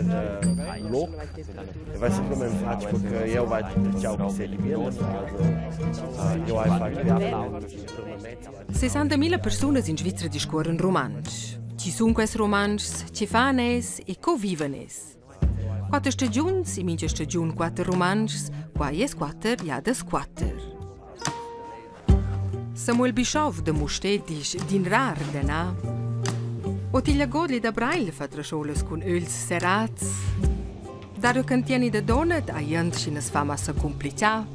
Er loc. E vai semplamein fatg perché jeu vai tertgau che seigi bien da far. Also jeu hai fatg bia per memez. 60.000 persunas in Svizra discuorran rumantsch. Chi sun quels rumantschs, chi fan es e co vivan es? Quatter stagiuns, in mincha stagiun quatter rumantschs, quai es quatter jadas quatter. Samuel Bischoff da Mustér disch d'in rar da na. Ottilia Godli da Breil fa trascholas cun öls serrats. Dario Cantieni da Donat ha jent schinas fa massa cumplichà.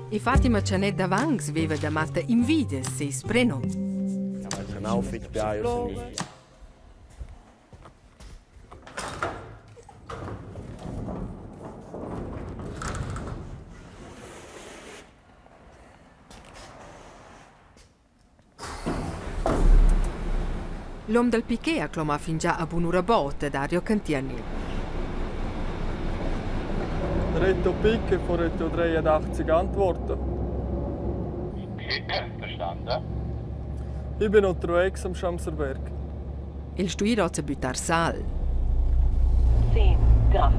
E Fatima Chanet da Vangs veva da matta invidas seis prenom. Canau fetg bia, io sun L'hom dal Piquet ha clomà fingià a bunura bod a Dario Cantieni. Reto Pique von Reto 83 Antworten. Verstanden. Ich bin unterwegs am Schamserberg. El sto ir oz a büttar sal. 10 Gramm.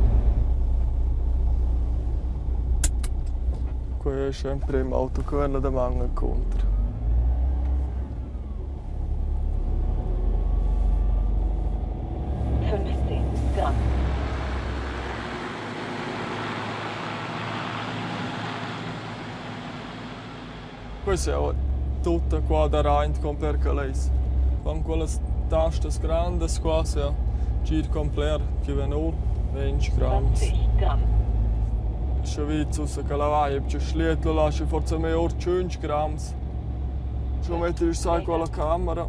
Quei è sempre im auto che vegn da man incontro. 15 Gramm. Quei è tutta qua da rein compler che Con quellas tastas grandes qua sia gir compler che ven or 20 grams. 20 Gramm. Sche vit ussa che la vai più schliet lo lasci forse me or 5 grams. Sche metti sai quella camera.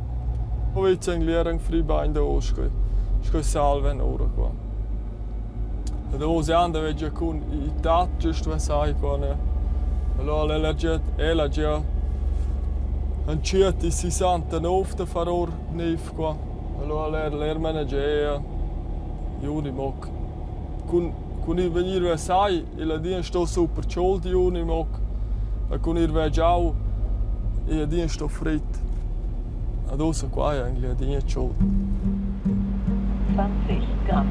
O vit englieren free bein da osco. Sco salven ora qua. E davos anda vegia cun i tat giust sai qua ne. Allora ella già ella già entschiet i 69 da far or neiv qua. Allora l'er managea Unimog. Cun cun ir vegnir ve sai, il adina sto super tschol di Unimog. E cun ir ve giau, il adina sto frit. Ad ussa qua è eigentlich adina tschol. 20 Gramm.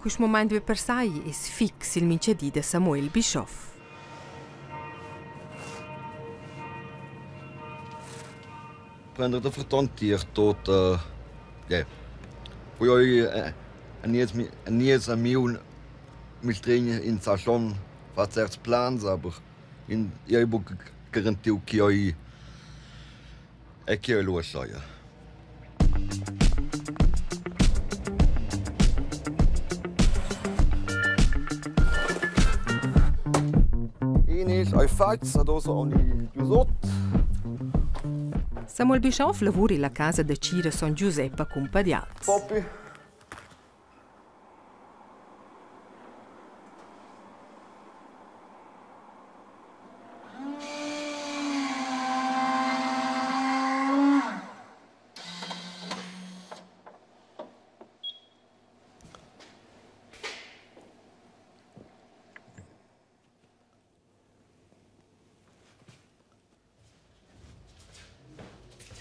Quist mumaint be per sai es fix il minchadi da Samuel Bischoff. Prender da ferton tier tot yeah. Poi a nies amiu mistregn in sa schon fa certs plans, aber in ei buca garantiu ch'ei e ch'ei lu aschia. Inisch ei fatgs ad ossa ogni giusot. Samuel Bischoff lavura illa casa da tgira Son Giusep a Cumpadials. Poppy.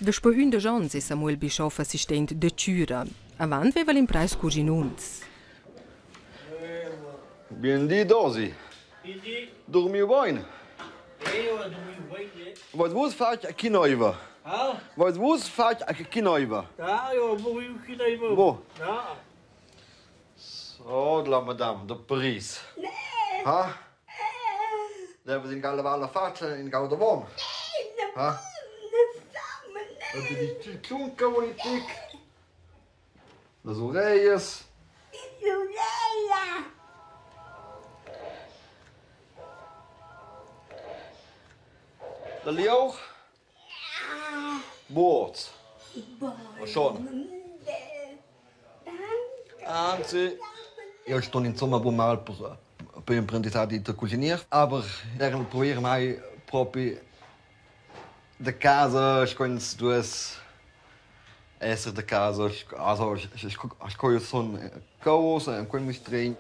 Daspö ündesch ons es Samuel Bischoff assistent da chüra. Avant veva el imprais cuschinunz. Bien di, Dosi. Dormiu bein? Wat vus fatg a Kinaiva? Wat vus fatg a Kinaiva? Ja, ja, wo ich Kinaiva. Wo? Ja. So, la madame de Paris. Ha? Leva in galla alla faccia in galla davon. Ha? Die klunca politik. Las oreglias. La lieur. Buots. Schon. Anzi. Io sto insomma buon mal per imprendissadi da cucinier, aber während probiere mai propi da casa sco ins duess. Esser da casa also sco jeu sun cheu en quei mistregn.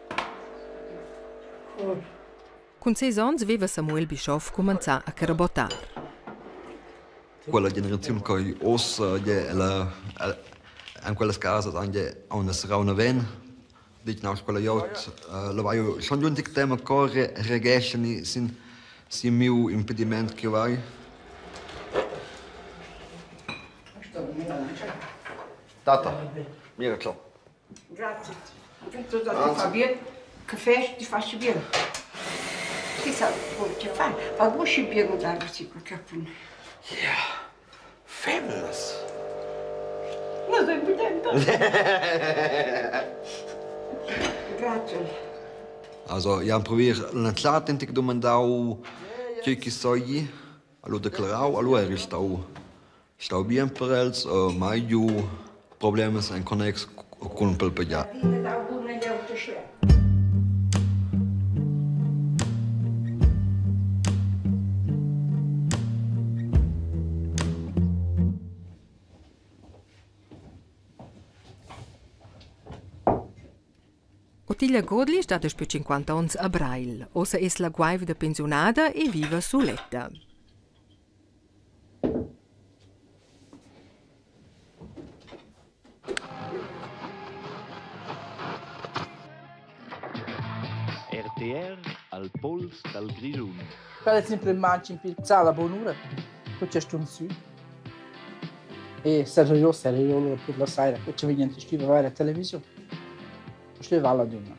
Cun ses onns veva Samuel Bischoff cumenzà a carabottar. Quella generaziun ch'ei ussa ella en quellas casas anche aunc serrau naven. Ditg naus quella glieud la vai schon giu in tic tema co reageschan sin sin miu impediment ch'jeu hai. Tata, mira cheu. Grazie. Tu ti fa bien, caffè ti fa bien. Ti sa che fa? Fa usci bien da così col caffè. Yeah, fabulous. Non sei contento? Grazie. Also, ich habe probiert, l'Atlantik domandau tgei che sogli, allo declarau, allo eri stau stau bien per els, mai giu problems en connex cun palpegiar. Ottilia Godli sta daspö 50 ons a Brail. Ossa es la guaivda pensiunada e viva suletta. RTR al pols dal Grischun. Quella è simplesmente in pizzà la bonura, co c'è stun sü. E serra io allora pur la saira, co ci vegnan a scrivere la televisione. Scriva la dunna.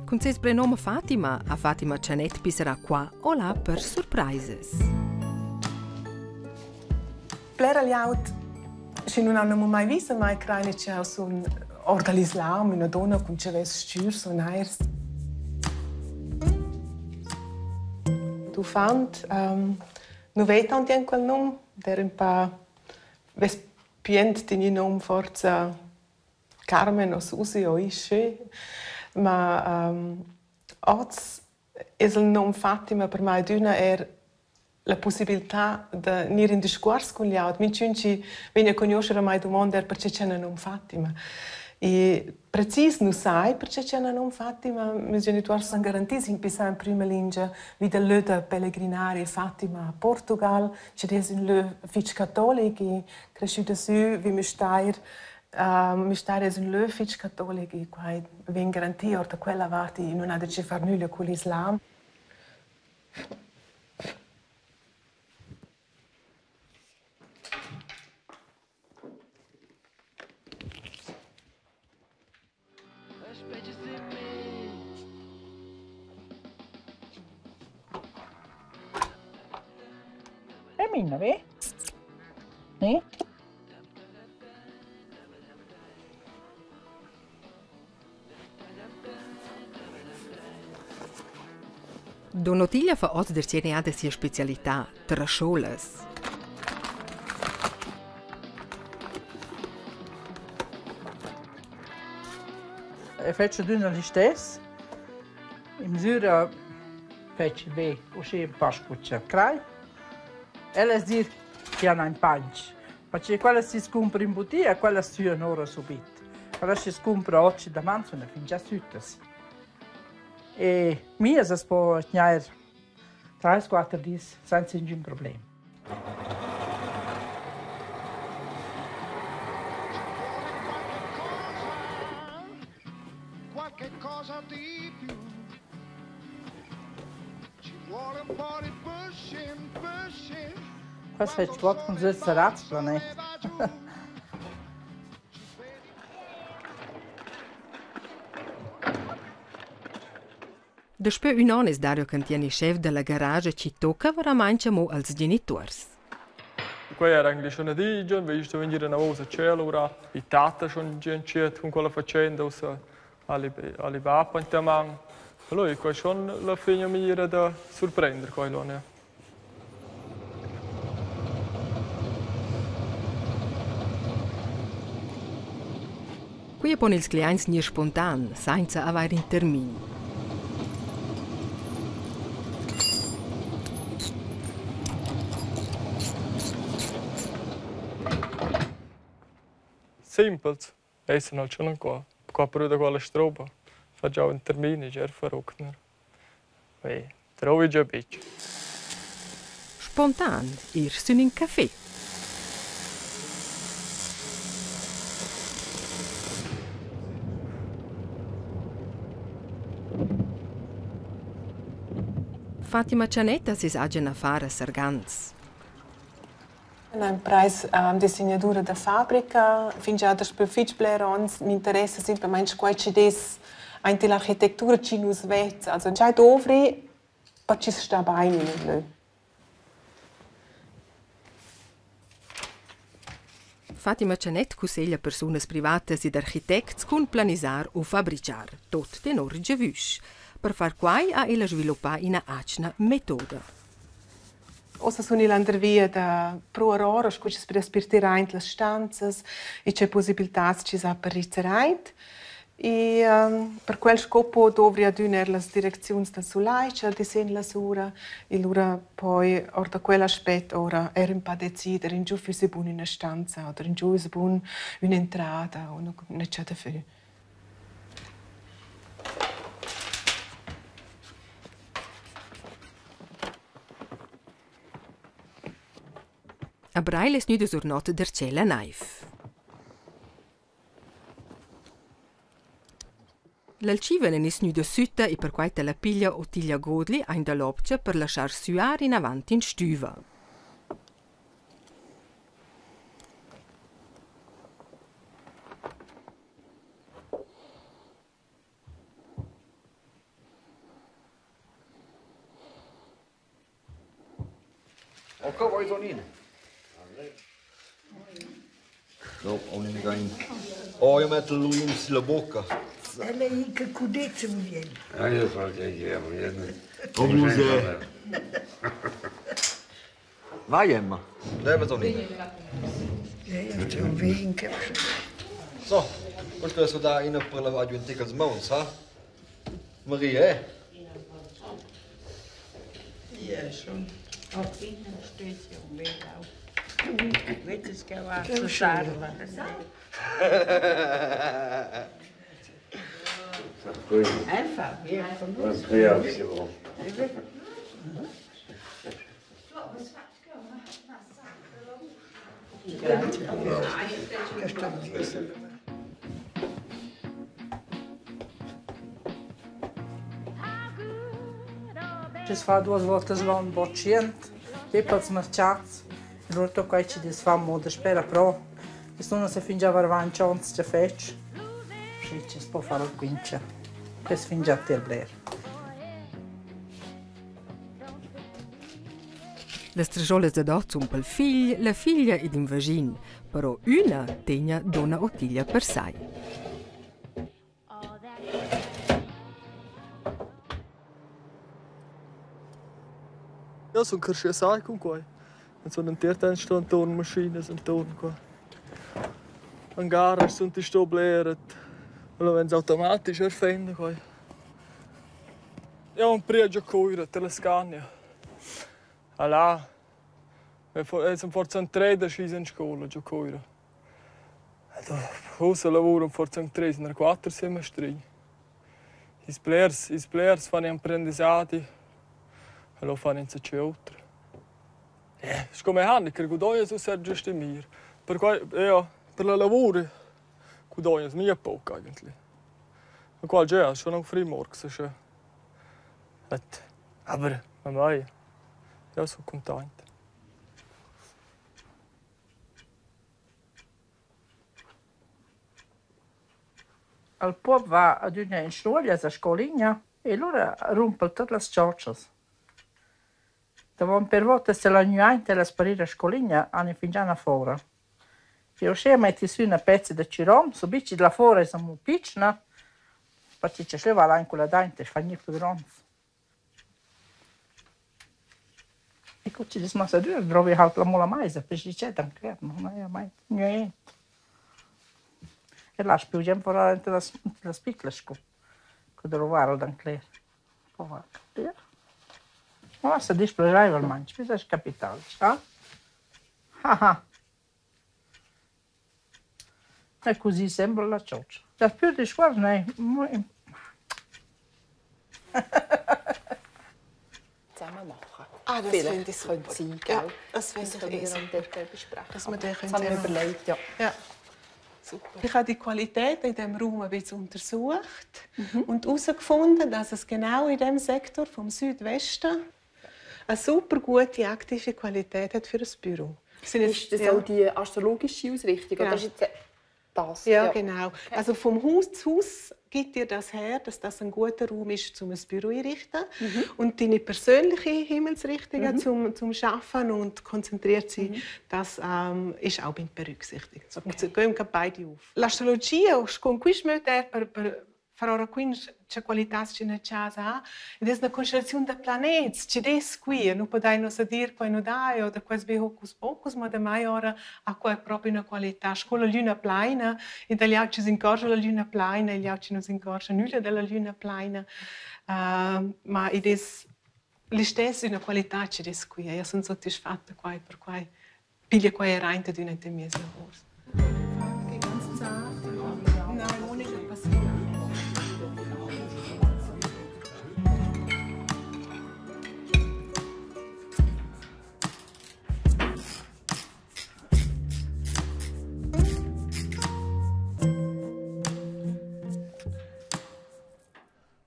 Cun ses prenom Fatima ha Fatima Chanet pisserà qua o là per surpraisas. Blera glieud schi nun han amo mai vis e mai crain ch'eu sun or da l'islam, üna duonna cun chavels s-chürs o nairs. D'uffant nu vei tant jent quel nom, d'eir ün pa vess pient gnü nom forsa Carmen o Susi o Ischi, ma hoz es il nom Fatima per mai adüna eir la pussibiltà da gnir in discuors cun glieud. Minchün chi vegn a cugnuoscher a mai dumonda eir perche ch'eu n'ha nom Fatima. E precis nu sai perche ch'eu n'ha nom Fatima. Meis genituors s'han garantis in pissà in prüma lingia vi dal lö da pelegrinari Fatima a Portugal, chi'd es ün lö fich catolic e creschüda sü vi Müstair. Müstair es ün lö fich catolic e quai vegn garanti our da quella vart e nun ha da che far nüglia cul islam. E minna ve? Ne? Donn'Ottilia fa oz der serenada sia specialità, trascholas. E fetscha adüna listess. In mesüra fetsch be uschè ün pa scu cha crai. Ella es dir chi han aint painch, perche quellas chi's cumpra in butia, quellas süan ora subit. Quellas chi's cumpra hoz daman sun fingià süttas. E mias as po tgnair trais, quatter dis sainza ingün problem. Quest fetsch tuot cun seis serrats planet. Daspö ün on es Dario Cantieni schef da la garascha chi tocca veramaing amo als genituors. Quei era eigentlich schon digia, weil ich sto vegnir enavos a tschel ora. I tata schon gia entschiet cun quella fatschenda, ussa ali bab enta man. Allora, quei è schon la fegna mira da surprender quei l'on, ja. Quia pon ils cliaints gnir spontan, sainza avair ün termin. Simpels essan al tschel qua. Qua però da quella stroba fa già ün termin e già verrückner. Weh, trovi già betg. Spontan ir sün ün café. Fatima Cianetta ses agen affar a Sargans. Ella imprais designadura da fabrica fingià daspö fich bler ons. M'interessa simplamaing quai chi'd es aint ill'architectura chi nu's vezza. Also già dovri per chi's sta bain in ün lö. Fatima Tschanett cusseglia persunas privatas ed architects cun planisar u fabrichar, tot tenor giavüsch. Per far quai ha ella sviluppà ina atgna metoda. Uossa sun i landervia da pruar ora scu chi's pudess partir aint las stanzas e che pussibiltats chi s'ha per rizzer aint. E per quel scopo dovri adüna eir las direcziuns dal sulai ch'el disegn lasura e lura poi our da quel aspet oura eir ün pa decider ingio füssi bun üna stanza oder ingio es bun ün'entrada o üna chadafö. A Breil es gnüda sur not darcheu la naiv. L'altschiva nun es gnüda sütta e perquai tilla piglia Ottilia Godli aint da l'opcha per laschar süar inavant in stüva. O co vuoi Tonino? No, ho mica in. Oh, io metto lui in sulla bocca. Ella è che cudezza viene. Ah, io so che viene. Oh, Vai Emma. Leva Tonino. So, questo è da ina per lavare giù in els mauns, ha? Maria, eh? Ja, schon. Chi's fa duos voutas l'on bod tschient, be pels marchats. E lura tuot quai chi'd es fat amo daspera pro. Quist nun esa fingià var avanti ons cha fetsch. Schi chi's po far al quincha. Que es fingià ter bler. Las trascholas dad ot sun pel figl, la figlia ed ün vaschin, però üna tegna duonna Ottilia per sai. Io sun creschü assai cun quai. Und sun ün ter temp sto intuorn maschinas intuorn qua. In gara sun ti sto bler et alura vains automatisch er fend quai. Eu am priet giò Cuira tar la Scania. Là els han forsa entreda sch'is in scoula giò Cuira. Ussa lavuran forsa anc treis ner quatter semestrin. Ils blers, ils blers fan emprendissadi e lura fan insatgi oter. Sco mecanicher gudognas ussa er giust in mir. Perquai ja, per la lavur gudognas memia poc eigentlich. E qual gea schon anc Frimorgs, sche Et aber ma mai, jau sun cuntaint. Al puob va adüna in schnuoglias a scoulina e lura rumpa'l tuot las chotschas. Davo ün pêr voutas s'el gnü aint illa sparida scoulina hani fingià üna foura. E uschea metti sü üna pezza da chirom, subit chi la foura es amo pitschna, perche cha sch'eu va là in quella daint e's fa gnir plü gronds. E cu chi'd es massa dür drouvi halt amo la maisa, perche chi dschet ancler, non haja mai gnü aint. E là spiugiam fora ente las, las piccolas scu, cu da rovar d'ancler. Ja. Ma se displagiaiva almain, quist es capital, sa? Ha ha. E così sembra la cioccia. Da più discuors ne. Zusammen machen. Ah, das finde ich super. Könnte sein, gell? Ja, das finde Das ich können eh wir super. am Detail besprechen. Dass wir den Das habe ich mir zusammen- überlegt, ja. Ja. Super. Ich habe die Qualität in diesem Raum ein bisschen untersucht und herausgefunden, dass es genau in diesem Sektor vom Südwesten eine super gute aktive Qualität hat für ein Büro. Sind jetzt- Ist das ja. auch die astrologische Ausrichtung? Genau. Oder ist jetzt das? Ja, genau. Also vom Haus zu Haus gibt dir das her, dass das ein guter Raum ist, um ein Büro einrichten. Und deine persönliche Himmelsrichtung zum Schaffen und konzentriert sein, das ist auch mit berücksichtigt. Okay. Gehen wir beide auf. L'astrologia, con cui er per far ora qui c'è qualità c'è una casa ha ed è una constellazione da planets c'è des qui non podai non sa dir qua non dai o da quasi be hocus pocus ma da mai ora ha qua proprio una qualità scuola luna plena e dagli altri si incorge la luna plena e gli altri non si incorge nulla della luna plena. Ma ed è l'istessa una qualità c'è des qui e io sono soddisfatta qua per qua piglia qua e reinte d'una dei miei lavori.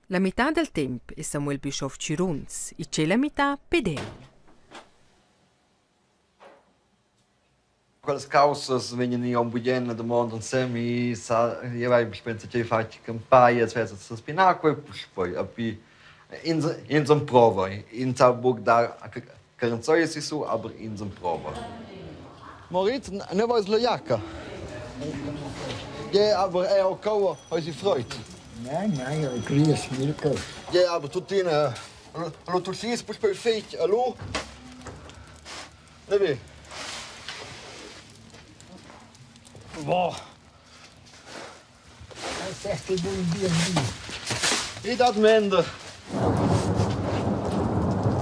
La metà del temp è Samuel Bischoff Cirunz e c'è la metà pedel. Quelles causas vegnan io un bugen da domanda insemi sa io vai penso che faccio campagna cioè sa spinacque e poi a pi in son prova in sa bug da garanzoia si su aber in son prova. Moritz, ne weiß la jacka. Ja, aber er auch kaua, hai si freut. Nein, nein, ich grüße Mirko. Ja, aber tuttina lo tu sis poi perfekt, allo? Ne wie? Boah. Das ist echt ein B&B. Ich dat minder.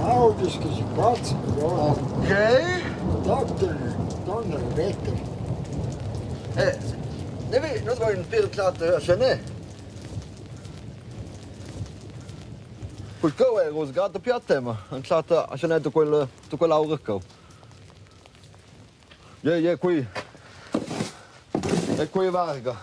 Oh, das ist ein Platz. Ja. Okay. Doktor, Donnerwetter. Ne wie, non vuoi un per platte a Quel co è rosgato più a tema, un platte a Chenet quel quell'aura co. Ja, ja, qui. E qui varga.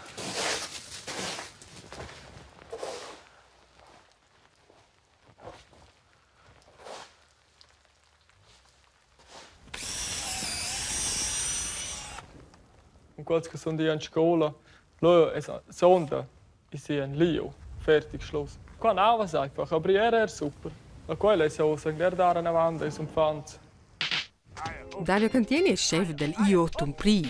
Und quels che sono di in scuola, loro è sonda, ist in Lio, fertig, Schluss. Qua navas einfach, aber er super. La quella è so, se der da una wand è un fans. Dario Cantieni è chef del IO Tumpriv.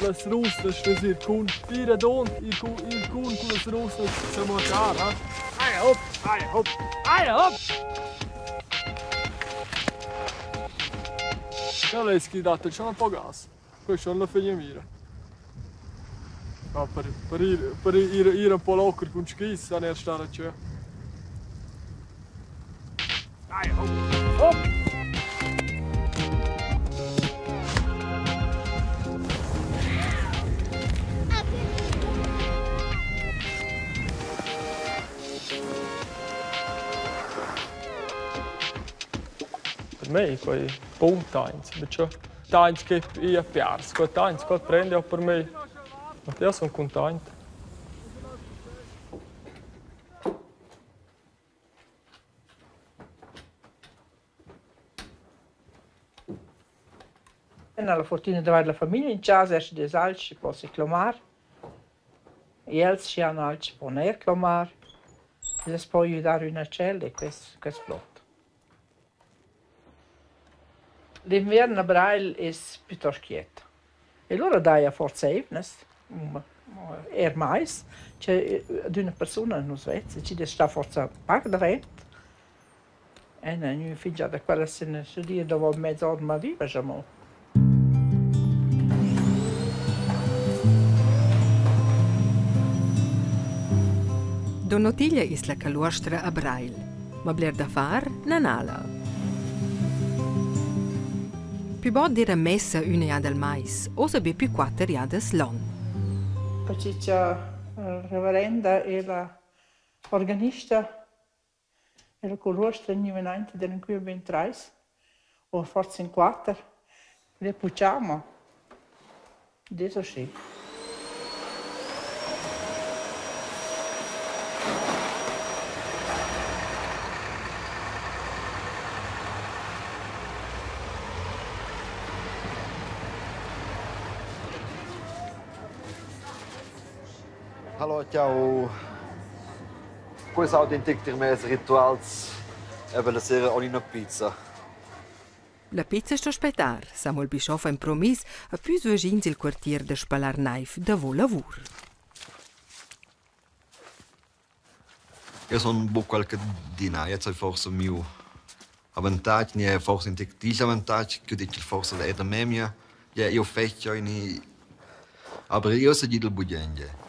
Las rusas, das ir kun, ir don, ir kun, ir kun con las rusas, se mortar, ha? Aia, hop, aia, hop, aia, hop! Ja, lei è dato c'è un po' gas. Questo è la figlia mira. Ja, per ir un po' locker con skis, dann erst da c'è. Aia, hop, hop! Per me quei buon times, perciò times che io piars, quei times che prende per me. Ma io sono contento. La fortuna di avere la famiglia in casa, esce des alci, posso clamare. E els si hanno alci può ne clamare. E può aiutare una cella e questo è flott. L'inverno a Brail è piuttosto quieto. E allora dai a forza evnes, er mais, c'è ad una persona in Svezia, ci deve stare forza paga da rent. E non finge da quella se ne si dice dopo mezz'ora ma viva già mo. Donna Ottilia es la caluostra a Brail, ma bler da far nan ha'la. Pü bod d'eira messa üna jada al mais, uossa be pü quatter jadas l'on. Perche cha la reverenda e la organista e la culuostra gnivan aint ed eran quia ben trais o forsa in quatter. Quel è puchà, ma dess uschè. Hallo, ciao. Quei sauta in tic tier mes rituals eben la sera ogni una pizza. La pizza sto spettar, Samuel Bischoff ha impromiss a püs vaschins il quartier da spalar naiv davo lavur. Io sun buc quel che dina, jetzt hai forsa miu avantatg, ni forsa in tic disavantatg, che dic forsa è da memia. Ja, io fetsch ni aber io se gidel bugen, ja.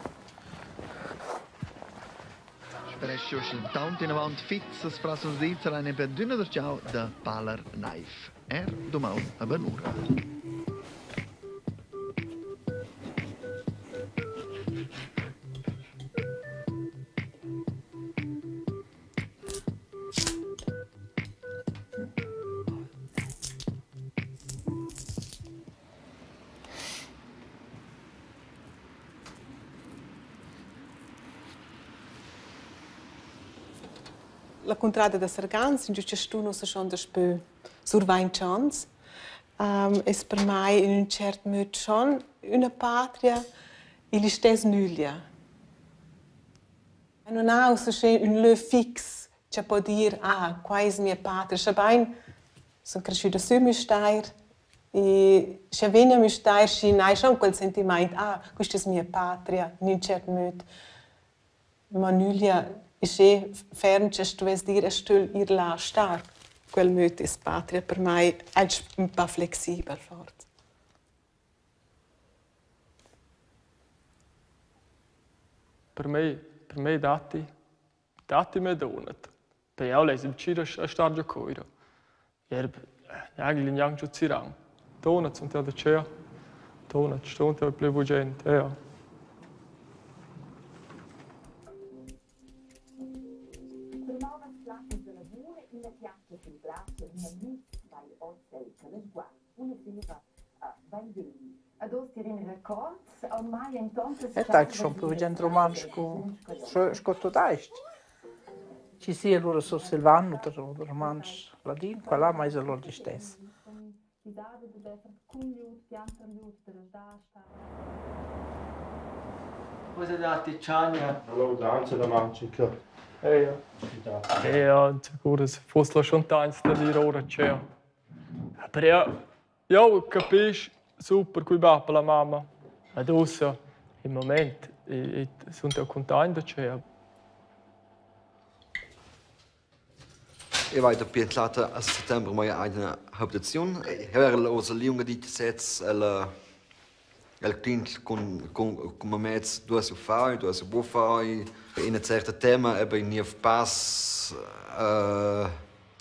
Sprescio intaunt inavant fits prossima Svizzera in per d'üna darcheu da paler naiv. Er domaun a bunura. La cuntrada da Sargans ingio cha stun uossa schon daspö sur vainch ans, es per mai in ün tschert möd schon üna patria e listess nüglia. Non ha ussa uschè ün lö fix cha po dir: «Ah, quai es mia patria», schabain sun creschüda sü Müstair e scha vegn a Müstair schi n'hai schon quel sentimaint: «Ah, quista es mia patria», in ün tschert möd. Ma nüglia uschè ferm cha stuvess dir: «Eu stögl ir là a star». Quel möd es patria per mai alch ün pa flexibel forsa. Per me, per me datti, datti me donat. Per jau less il tschir a star giò Cuira. Er eigentlich gnanc giò Ziràn. Donat sun da tschea. Donat stond jau plü gugent, ja. E tai schon plü gugent rumantsch sco sco tudais-ch. Chi sia lura sursilvan u rumantsch ladin, qua là ma es alura listess. Cosa datti tschagna? Hallo, danza da mangica. Ja. Ja, sicur, fuss la schon tains da dir ora tscheu. Aber ja, jau capisch super cui va per la mamma. Ed ussa, il moment, i sun eu cuntaint da tscheu. Ich war dapi entrata a settembre mia aigna habitaziun. Eu era uossa liunga dit sez ella el quint cun cun cun mamez duess eu far, duess eu buca far. Ina certa tema eben in niev pass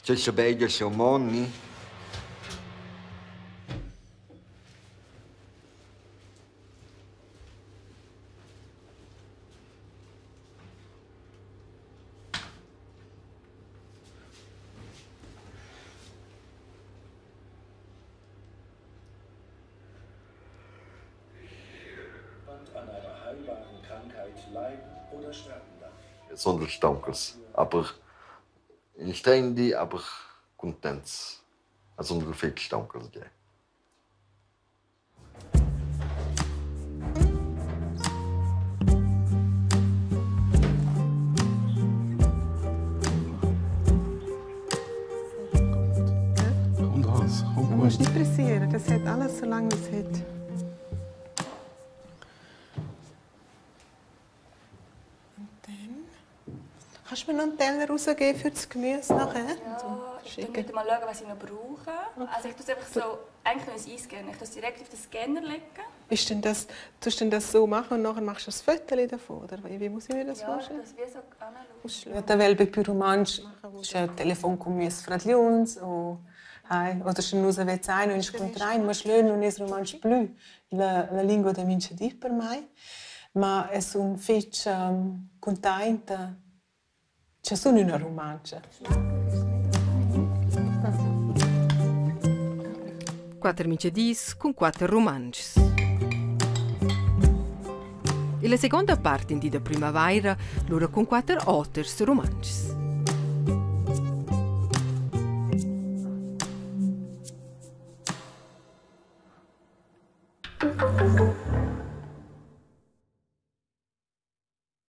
tgei schabegia sch'jeu mon ni. Sundel staunchels, aber in stregn di, aber cuntents. Sundel fetg staunchels gie. Und was? Du musst nicht pressieren, das hat alles so lange wie es hat. Und dann kannst du mir noch einen Teller rausgeben für das Gemüse nachher? Ja. Ich tue mal schauen, was ich noch brauche. Also ich tue es einfach so, eigentlich nur einscannen. Ich tue es direkt auf den Scanner legen. Ist denn das, tust du denn das so machen und nachher machst du ein Foto davon? Oder wie muss ich mir das Ja, vorstellen? das wie so anschauen. Ja, da wel più romansch, c'è telefon con mies fradliuns o hai, oder sche nus avez ein und inscontrain, ma schlön non es romansch plü la lingua da mincha di per mai, ma es un fetg contenta che sun üna romantscha. Quatter minchadis cun quatter rumantschs. E la seconda part in di da primavaira, lura cun quatter oters rumantschs.